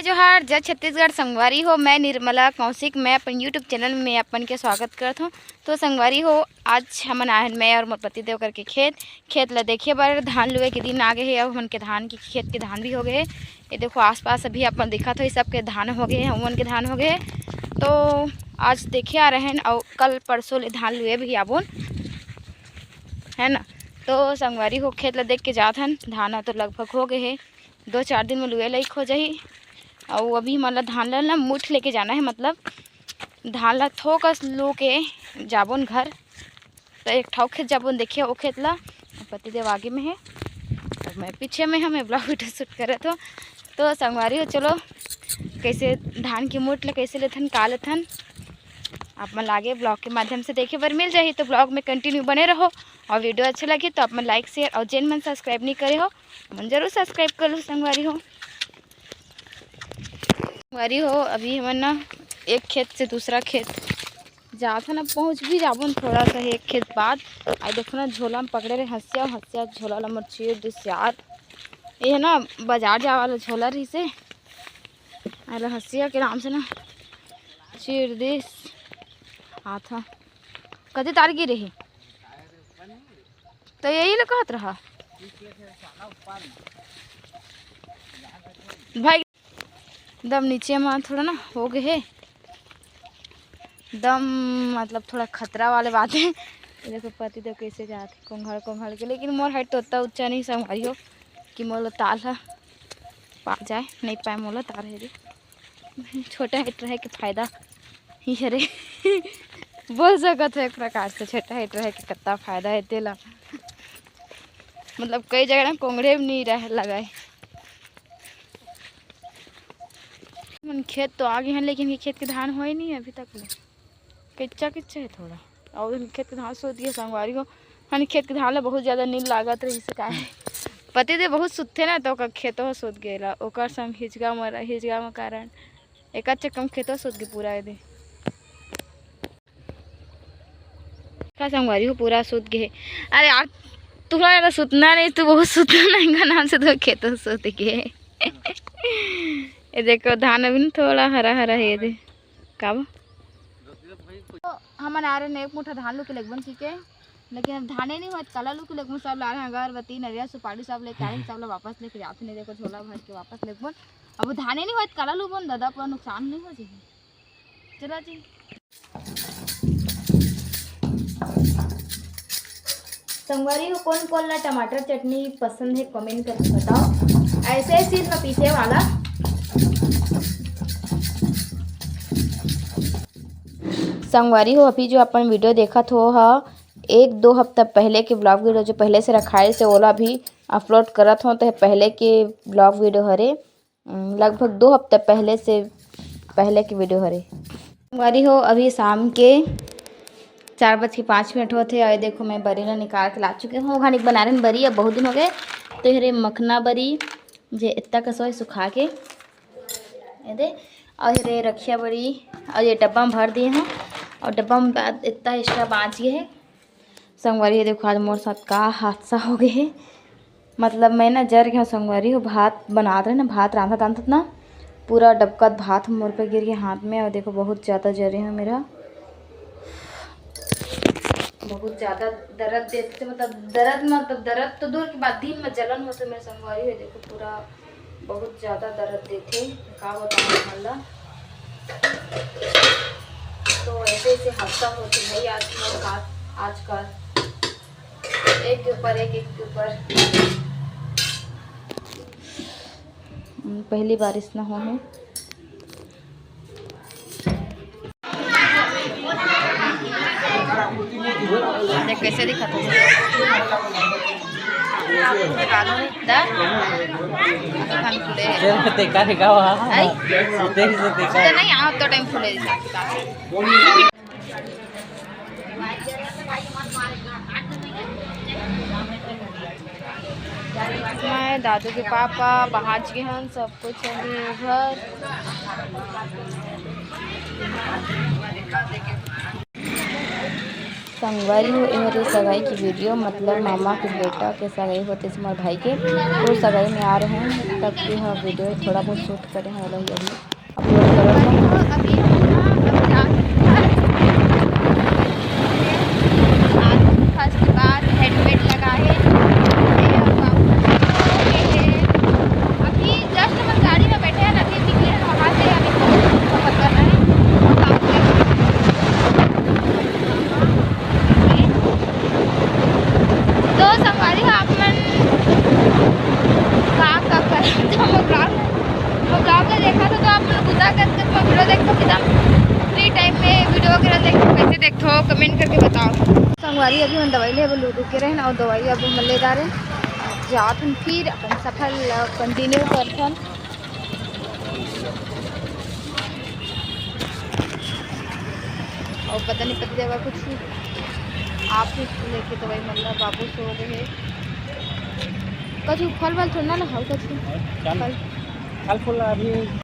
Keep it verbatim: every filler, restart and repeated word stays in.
जोहार, जय छत्तीसगढ़। संगवारी हो, मैं निर्मला कौशिक, मैं अपन YouTube चैनल में अपन के स्वागत करत हूँ। तो संगवारी हो, आज हमन आए हन, मैं और मोर पति देव करके खेत, खेत ला देखे बर। धान लुए के दिन आ गए हे, अब हमन के धान के खेत के धान भी हो गए हे। ये देखो आसपास अभी अपन दिखत हो, ये सब के धान हो गए हे, हमन के धान हो गए हे। तो आज देखे आ रहे हैं, और कल परसों ले धान लुए भी आबोन, है ना। तो संगवारी हो, खेत ला देख के जात हन, धान ह तो लगभग हो गए हे, दो चार दिन में लुए लायक हो जाही। अउ अभी हमन ला धान ला ना मुठ लेके जाना है, मतलब धान ला थोकस लू के जाबोन घर, तो एक ठो खेत जाबोन, देखिए वो खेत ला। पतिदेव आगे में है और मैं पीछे में हूँ, मैं ब्लॉग वीडियो शूट करत हूँ। तो संगवारी हो, चलो कैसे धान की मुठ ला कैसे लेथन, का लेथन, आप मन लागे ब्लॉग के माध्यम से देखे बर मिल जाही। तो ब्लॉग में कंटिन्यू बने रहो और वीडियो अच्छा लगी तो आप मन लाइक शेयर और जेन मन सब्सक्राइब नहीं करे हो, मन जरूर सब्सक्राइब कर लो संगवारी हो। संगवारी हो, अभी हमन ना एक खेत से दूसरा खेत जात हन, अब पहुँच भी जाबो न थोड़ा सा एक खेत बाद। आई देखो ना, झोला में पकड़े रहे हंसिया, हंसिया झोला ला मोर चीर दिस यार। ये ना बाजार जाए वाला झोला रहिसे, अरे हंसिया के नाम से ना चीर दिस। हाथ ह कति तार गिरे हे, तो यही ले कहत रहा भाई। दम नीचे में थोड़ा ना हो गए हे, दम मतलब थोड़ा खतरा वाले बात है। ये देखो पति देव कैसे जात हे कोंघड़ कोंघड़ के, लेकिन मोर हाइट तो उतना ऊंचा नहीं संगवारी हो कि मोला तार ह पा जाए, नहीं पाए मोला तार हे रे। छोटा हाइट रहे के फायदा ही हरे। बोल सकत हो एक प्रकार से छोटा हाइट रहे के कितना फायदा है तेला। मतलब कई जगह ना कोंगड़े भी नहीं रह लगाए। मन खेत तो आ गए हैं, लेकिन ये खेत के धान होए नहीं अभी तक ले, कच्चा कच्चा है थोड़ा। और उन खेत के धान सोच गए संगवारी हो, हन खेत के धान ला बहुत ज्यादा नील लागत रही से काहे पति दे बहुत सुतथे ना, तो ओकर खेतो ह सोत गेला, ओकर संग हिजगा मरा, हिजगा म कारण एकर चक्कर म खेतो सोत गे पूरा एदे। का संगवारी हो, पूरा सोत गे हे। अरे यार, तुहरा ज्यादा सुतना नहीं, तू बहुत सुतना नहीं का नाम से तो खेतो सोत गे। ये देखो धान अभी न थोड़ा हरा हरा है एदे। का बा? तो हमन आ रहे एक मुठा धान लुके लेगबन की के, लेकिन अब धाने नहीं होत, काला लुके लेगबन, सब ला रहे अगरबत्ती, नरिया, सुपारी सब लेके आ रहे, सब ला वापस लेके जाते नहीं, देखो झोला भर के वापस लेगबन। अब वो धाने नहीं होत, काला लुबन दादा, पूरा नुकसान नहीं हो जाए। चला जी। संगवारी हो, कोन कोन ला टमाटर चटनी पसंद है, कमेंट करके बताओ। ऐसे ही चीज में पीसे वाला। संगवारी हो, अभी जो अपन वीडियो देखत हो ह, एक दो हफ्ता पहले के ब्लॉग वीडियो जो पहले से रखाए से, ओला भी अपलोड करत हो, तो पहले के ब्लॉग वीडियो हरे। उम, लगभग दो हफ्ता पहले से, पहले के वीडियो हरे। संगवारी हो, अभी शाम के चार बज के पाँच मिनट होत हे। और ये देखो, मैं बरी ला निकाल के ला चुके हूँ। ओघा निक बना रहे बरी, अब बहुत दिन हो गए। तो हरे मखना बरी, जे इतना कसो है सुखा के, ये दे। और हरे रखिया बरी, और ये डब्बा में भर दिए हैं। और डब्बा में बा-, इतना एक्स्ट्रा बाँच गए है। संगवारी, ये देखो, आज मोर साथ का हादसा हो गए है। मतलब, मैं ना जर गया संगवारी हो, भात बनात रहे ना, भात रांधत रांधत ना पूरा डबकत भात मोर पे गिर गया हाथ में। और देखो, बहुत ज़्यादा जरे हैं मेरा, बहुत ज़्यादा दर्द देते, मतलब दर्द, मतलब दर्द तो दूर की बात, दिन में जलन होते मेरे संगवारी हो। देखो, पूरा बहुत ज़्यादा दर्द देथे, का बताऊँ हमन ला। तो ऐसे ऐसे हादसा होथे भाई आज मोर साथ आजकल, एक के ऊपर एक, एक के ऊपर। हम्म, पहली बार इसना हो है। देख कैसे दिखत हे। कानून दा। हम टुडे। तेरे को देखा है क्या वहाँ? आई? तेरे से देखा तो है। नहीं, आओ तो टाइम खुले। मैं दादू के पापा पहुँच गए हैं, सब कुछ अभी घर। संगवारी हो, एहर ए सगाई की वीडियो, मतलब मामा के बेटा के सगाई होते से मोर भाई के, तो सगाई में आ रहे हैं, तब के ह वीडियो थोड़ा बहुत शूट करे हैं, वही अभी अपलोड करत हूँ। अभी हम ना, अभी जा, आज फर्स्ट बार हेलमेट लगा है। ये बाबू सो गए हैं। अभी जस्ट हम गाड़ी में बैठे हैं, अभी निकले हैं वहाँ से, अभी बहुत सफर कर रहे हैं। तो संगवारी हो, आप मन का, का कर, तो मैं ब्लॉग, मैं ब्लॉग में देखा था, तो आप मन गुदा कर, कर मैं वीडियो देख सकते हैं। फ्री टाइम में वीडियो वगैरह देख, कैसे देखते हो, कमेंट करके बताओ। संगवारी, अभी हम दवाई ले, अब लूडो के रहे ना, और दवाई अब हम ले जा रहे हैं, जात हम फिर अपन सफर कंटिन्यू करथन। अउ पता नहीं पति देवा कुछ आप ही लेके दवाई, मतलब बाबू सो गए हैं। कछु फल वल थोड़ा ना खाओ, कछु फल। फल फूल अभी